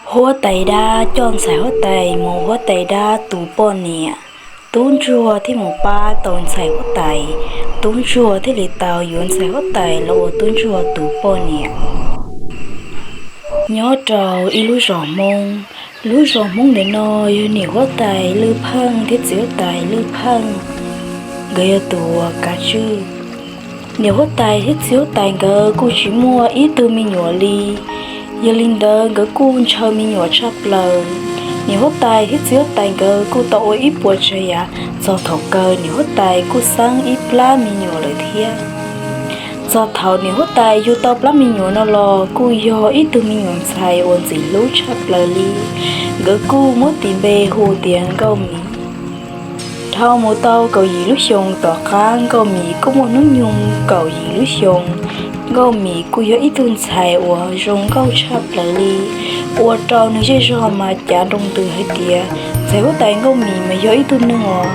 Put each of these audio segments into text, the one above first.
Huab tais dab coj ntxhais huab tais mus huab tais dab tus poj niam. Tub ntsuag thiaj mus pab tau ntxhais huab tais, tub ntsuag thiaj li tau yuav ntxhais huab tais los ua tub ntsuag tus poj niam. Nyob rau ib lub zos Hmoob, lub zos Hmoob ntawm no yog niam huab tais Lwj Pheej thiab txiv huab tais Lwj Pheej, nkawd yog tus uas kav tswj. Niam huab tais thiab txiv huab tais nkawd kuj tsis muaj ib tug me nyuam li, yog li ntawd nkawd kuj ntshaw me nyuam tshaj plaws. Niam huab tais thiab txiv huab tais nkawd kuj tau ua ib puas tsav yam, txog thaum kawg niam huab tais kuj xeeb ib plab me nyuam lawm thiab. Txog thaum niam huab tais yug tau plab me nyuam no los kuj yog ib tug me nyuam ntxhais uas ntxim hlub tshaj plaws li, nkawd kuj muab tis npe hu tias Nkauj Mim. Dhau mus tau kaum yim lub xyoo tom qab Nkauj Mim kuj muaj hnub nyoog kaum yim lub xyoo. Nkauj Mim kuj yog ib tug ntxhais uas zoo nkauj tshaj plaws li, ua rau neeg zej zog mas cav nroo ntws hais tias ntxhais huab tais Nkauj Mim mas yog ib tug neeg uas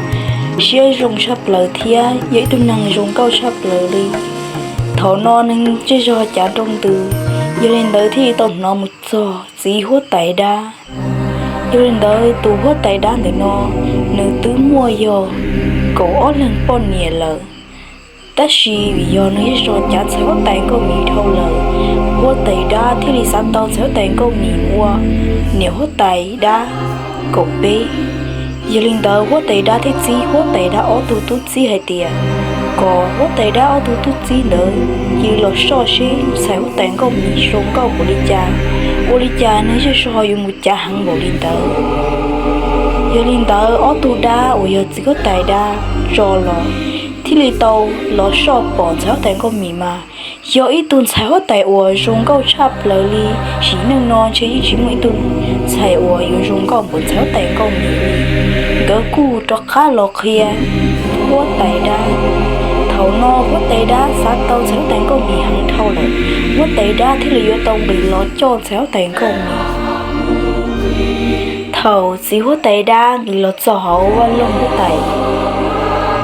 siab zoo tshaj plaws thiab yog ib tug neeg zoo nkauj tshaj plaws li. Thaum no neeg zej zog cav nroo ntws, yog li ntawd thiaj li tau hnov mus txog txiv huab tais dab. Yog li ntawd tus huab tais dab ntawm no, nws twb muaj yog kaum ob leeg poj niam lawm, tab sis vim yog neeg zej zog cav ntxhais huab tais Nkauj Mim dhau lawm, huab tais dab thiaj li xav tau ntxhais huab tais Nkauj Mim ua niam huab tais dab kaum peb. Yog li ntawd huab tais dab thiaj txib huab tais dab ob tug tub txib hais tias kom huab tais dab ob tug tub txib ntawd cia li los soj seb ntxhais huab tais Nkauj Mim zoo nkauj npaum li cas, ua li cas neeg zej zog yuav mus cav heev npaum li ntawd. Yog li ntawd ob tug dab uas yog txiv huab tais dab tso los thiaj li tau los soj pom ntxhais huab tais Nkauj Mim mas yog ib tug ntxhais huab tais uas zoo nkauj tshaj plaws li. Sim neej no ntshe yeej tsis muaj ib tug ntxhais uas yuav zoo nkauj npaum ntxhais huab tais Nkauj Mim li. Nkawd kuj rov qab los qhia huab tais dab. Thaum no huab tais dab xav tau ntxhais huab tais Nkauj Mim heev dhau lawm, huab tais dab thiaj li yuav tau nqis los coj ntxhais huab tais Nkauj Mim. Thaum txiv huab tais dab nqis los txog hauv vaj loog huab tais,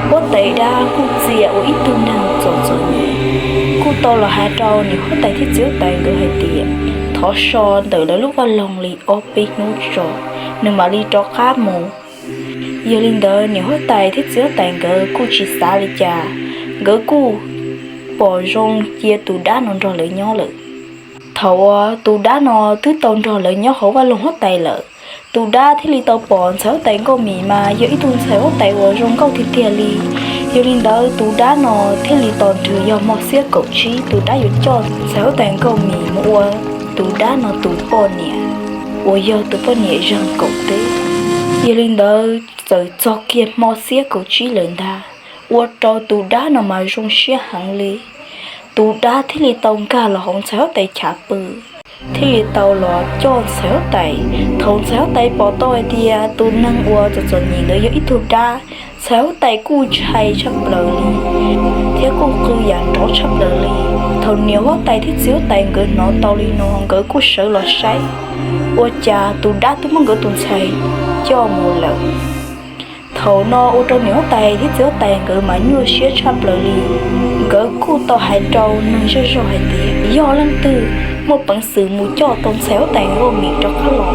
huab tais dab kuj txia ua ib tug neeg txom txom nyem, kuj tau los hais rau niam huab tais thiab txiv huab tais nkawd hais tias thov so ntawm lawv lub vaj loog li ob peb hnub tso, nws mam li rov qab mus. Yog li ntawd niam huab tais thiab txiv huab tais nkawd kuj tsis xav li cas, nkawd kuj pom zoo cia tus dab no nrog lawv nyob lawm. Thaum uas tus dab no twb tau nrog lawv nyob hauv vaj loog huab tais lawm, tus dab thiaj li tau pom ntxhais huab tais Nkauj Mim mas yog ib tug ntxhais huab tais uas zoo nkauj tiag tiag li. Yog li ntawd tus dab no thiaj li tos nrhw yog hmo xiab kaum tsib tus dab yuav coj ntxhais huab tais Nkauj Mim mus ua tus dab no tus poj niam uas yog tus poj niam zeeg kaum peb. Yog li ntawd txawm txog kiag hmo xiab kaum tsib lawm ntag, ua rau tus dab no mas zoo siab heev li. Tus dab thiaj li tau nkag los hauv ntxhais huab tais chav pw, thiaj li tau los coj ntxhais huab tais. Thaum ntxhais huab tais pom tau hais tias tus neeg uas txom txom nyem ntawd yog ib tug dab, ntxhais huab tais kuj ntshai tshaj plaws li thiab kuj qw yam nrov tshaj plaws li. Thaum niam huab tais thiab txiv huab tais nkawd hnov tau li no nkawd kuj sawv los saib, ua cas tus dab twb muab nkawd tus ntxhais coj mus lawm. Thaum no ua rau niam huab tais thiab txiv huab tais nkawd mas nyuaj siab tshaj plaws li. Nkawd kuj tau hais rau neeg zej zog hais tias yog leej twg muaj peev xwm mus coj tau ntxhais huab tais Nkauj Mim rov qab los,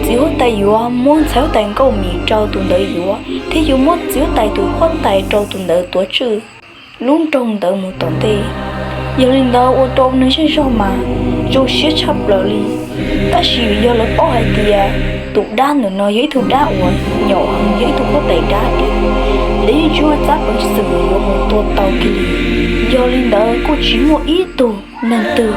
txiv huab tais yuav muab ntxhais huab tais Nkauj Mim rau tus ntawd yuav thiab yuav muab txiv huab tais tus huab tais rau tus ntawd tuav tswj lub nroog ntawd mus tom ntej. Yog li ntawd ua rau neeg zej zog mas zoo siab tshaj plaws li. Tab sis vim yog lawv paub hais tias tus dab ntawm no yog ib tug dab uas nyaum heev, yog ib tug huab tais dab, lawv yeej tsis muaj tsab peev xwm yuav mus tua tau kiag li. Yog li ntawd kuj tsis muaj ib tug neeg twg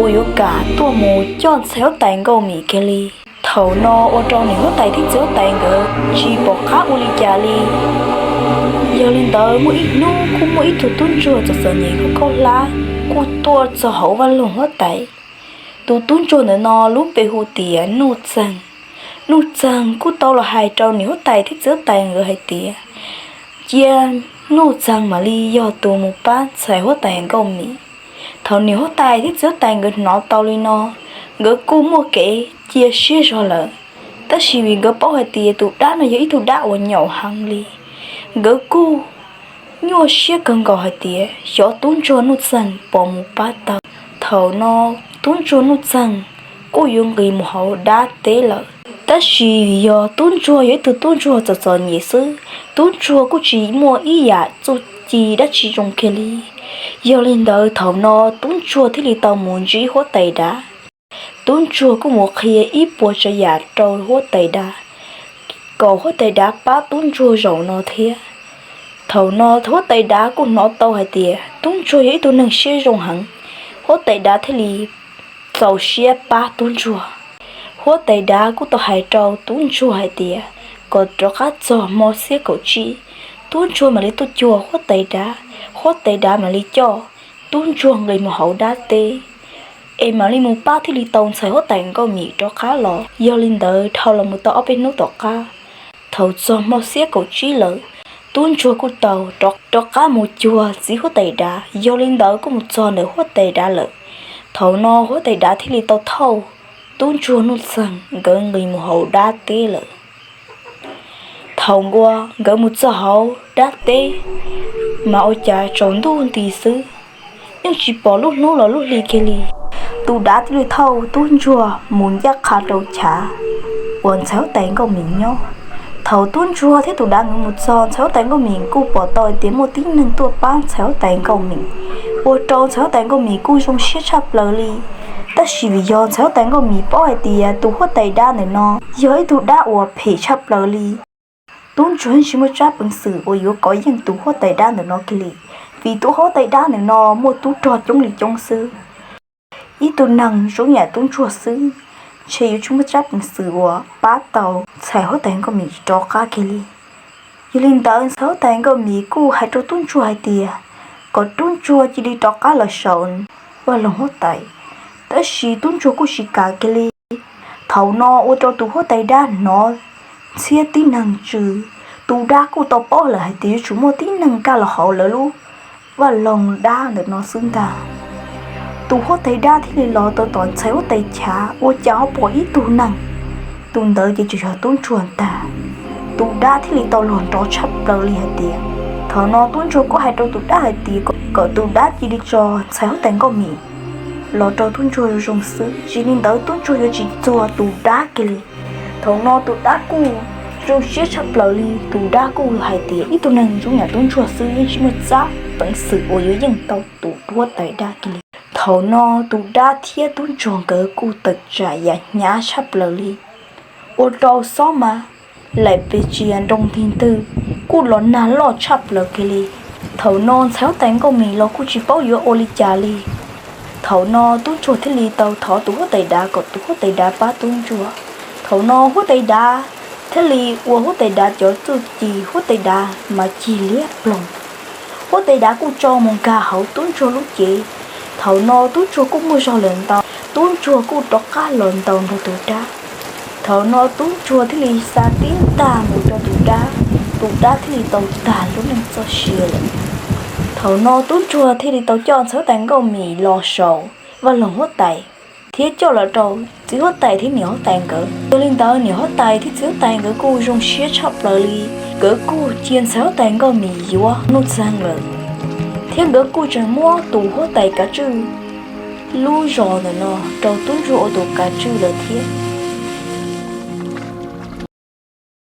uas yuav kam tuaj mus coj ntxhais huab tais Nkauj Mim kiag li. Thaum no ua rau niam huab tais thiab txiv huab tais nkawd tsis pom qab ua li cas li. Yog li ntawd muaj ib hnub kuj muaj ib tug tub ntsuag txom txom nyem khaub khaub hlab kuj tuaj txog hauv vaj loog huab tais. Tus tub ntsuag ntawm no lub npe hu tias Nuj Txeeg. Nuj Txeeg kuj tau los hais rau niam huab tais thiab txiv huab tais nkawd hais tias cia Nuj Txeeg mam li yog tus mus pab ntxhais huab tais Nkauj Mim. Thaum niam huab tais thiab txiv huab tais nkawd hnov tau li no, nkawd kuj muaj kev cia siab zog lawm. Tab sis vim nkawd paub hais tias tus dab no yog ib tug dab uas nyaum heev li, nkawd kuj nyuaj siab kawg nkaus hais tias xyov tub ntsuag Nuj Txeeg puas mus pab tau. Thaum no tub ntsuag Nuj Txeeg kuj yuav nqis mus hauv dab teb lawm. Tab sis yog tub ntsuag yog ib tug tub ntsuag txom txom nyem xwb, tub ntsuag kuj tsis muaj ib yam txuj ci dab tsi zoo kiag li. Yog li ntawd thaum no tub ntsuag thiaj li tau mus ntsib huab tais dav. Tub ntsuag kuj mus qhia ib puas tsav yam rau huab tais dav, kom huab tais dav pab tub ntsuag zaum no thiab. Thaum no huab tais dav kuj hnov tau hais tias tub ntsuag yog ib tug neeg siab zoo heev, huab tais dav thiaj li txaus siab pab tub ntsuag. Huab tais dav kuj tau hais rau tub ntsuag hais tias kom rov qab txog hmo xiab kaum tsib, tub ntsuag mam li tuaj cuag huab tais dav, huab tais dav mam li coj tub ntsuag nqis mus hauv dab teb, es mam li mus pab thiaj li tau ntxhais huab tais Nkauj Mim rov qab los. Yog li ntawd dhau los mus tau ob peb hnub tom qab, thaum txog hmo xiab kaum tsib lawm, tub ntsuag kuj tau rov qab mus cuag txiv huab tais dav. Yog li ntawd kuj mus txog ntawm huab tais dav lawm. Thaum no huab tais dav thiaj li tau thauj tub ntsuag nuj txeeg nkawd nqis mus hauv dab teb lawm. Thaum uas nkawd mus txog hauv dab teb, mas ua cas tsaus ntuj nti xwb, yeej tsis pom lub hnub los lub hli kiag li. Tus dav thiaj li thauj tub ntsuag mus ncaj qha rau chav uas ntxhais huab tais Nkauj Mim nyob. Thaum tub ntsuag thiab tus dav nkawd mus txog, ntxhais huab tais Nkauj Mim kuj pom tau tias muaj tib neeg tuaj pab ntxhais huab tais Nkauj Mim, ua rau ntxhais huab tais Nkauj Mim kuj zoo siab tshaj plaws li. Tab sis vim yog ntxhais huab tais Nkauj Mim paub hais tias tus huab tais dab ntawm no yog ib tug dab uas phem tshaj plaws li, tub ntsuag yeej tsis muaj tsab peev xwm uas yuav kov yeej tus huab tais dab ntawm no kiag li, vim tus huab tais dab ntawm no muaj tub rog coob li coob xwb. Ib tug neeg zoo yam tub ntsuag xwb, ntshe yuav tsis muaj tsab peev xwm uas pab tau ntxhais huab tais Nkauj Mim rov qab kiag li. Yog li ntawd ntxhais huab tais Nkauj Mim kuj hais rau tub ntsuag hais tias kom tub ntsuag cia li rov qab los saum vaj loog huab tais, tab sis tub ntsuag kuj tsis kam kiag li. Thaum no ua rau tus huab tais dab hnov ntxhiab tib neeg tsw, tus dab kuj tau paub lawm hais tias yuav tsum muaj tib neeg nkag los hauv lawv lub vaj loog dab ntawm no xwb ntag. Tus huab tais dab thiaj li los tau tom ntxhais huab tais chav, ua cas ho pom ib tug neeg, tus ntawd ces tseem yog tub ntsuag ntag. Tus dab thiaj li tau luag nrov tshaj plaws li hais tias, thaum no tub ntsuag kuj hais rau tus dab hais tias kom tus dab cia li tso ntxhais huab tais Nkauj Mim los rau tub ntsuag zoo zoo xwb, tsis li ntawd tub ntsuag yuav tsis txuag tus dab kiag li. Thaum no tus dab kuj zoo siab tshaj plaws li, tus dab kuj hais tias ib tug neeg zoo yam tub ntsuag xwb yeej tsis muaj tsab peev xwm uas yuav yeej tau tus huab tais dab kiag li. Thaum no tus dab thiab tub ntsuag nkawd kuj tawm tsam yam hnyav tshaj plaws li, ua rau xob mas laim pes tsia nroo ntig ntwg kuj los nag loj tshaj plaws kiag li. Thaum no ntxhais huab tais Nkauj Mim los kuj tsis paub yuav ua li cas li. Thaum no tub ntsuag thiaj li tau thov tus huab tais dav kom tus huab tais dav pab tub ntsuag. Thaum no huab tais dav thiaj li ua huab tais dav cov txuj ci, huab tais dav mas cig liab ploog. Huab tais dav kuj tso mus nkag hauv tub ntsuag lub cev. Thaum no tub ntsuag kuj muaj zog lawm ntau, tub ntsuag kuj rov qab los ntaus nrog tus dab. Thaum no tub ntsuag thiaj li xa tib ntaj mus rau tus dab, tus dab thiaj li tau tag lub neej txoj sia lawm. Thaum no tub ntsuag thiaj li tau coj ntxhais huab tais Nkauj Mim los saum vaj loog huab tais, thiab coj los rau txiv huab tais thiab niam huab tais nkawd. Yog li ntawd niam huab tais thiab txiv huab tais nkawd kuj zoo siab tshaj plaws li, nkawd kuj cia ntxhais huab tais Nkauj Mim yuav nuj txeeg lawm, thiab nkawd kuj tseem muab tus huab tais kav tswj lub zos ntawm no rau tub ntsuag ua tus kav tswj lawm thiab.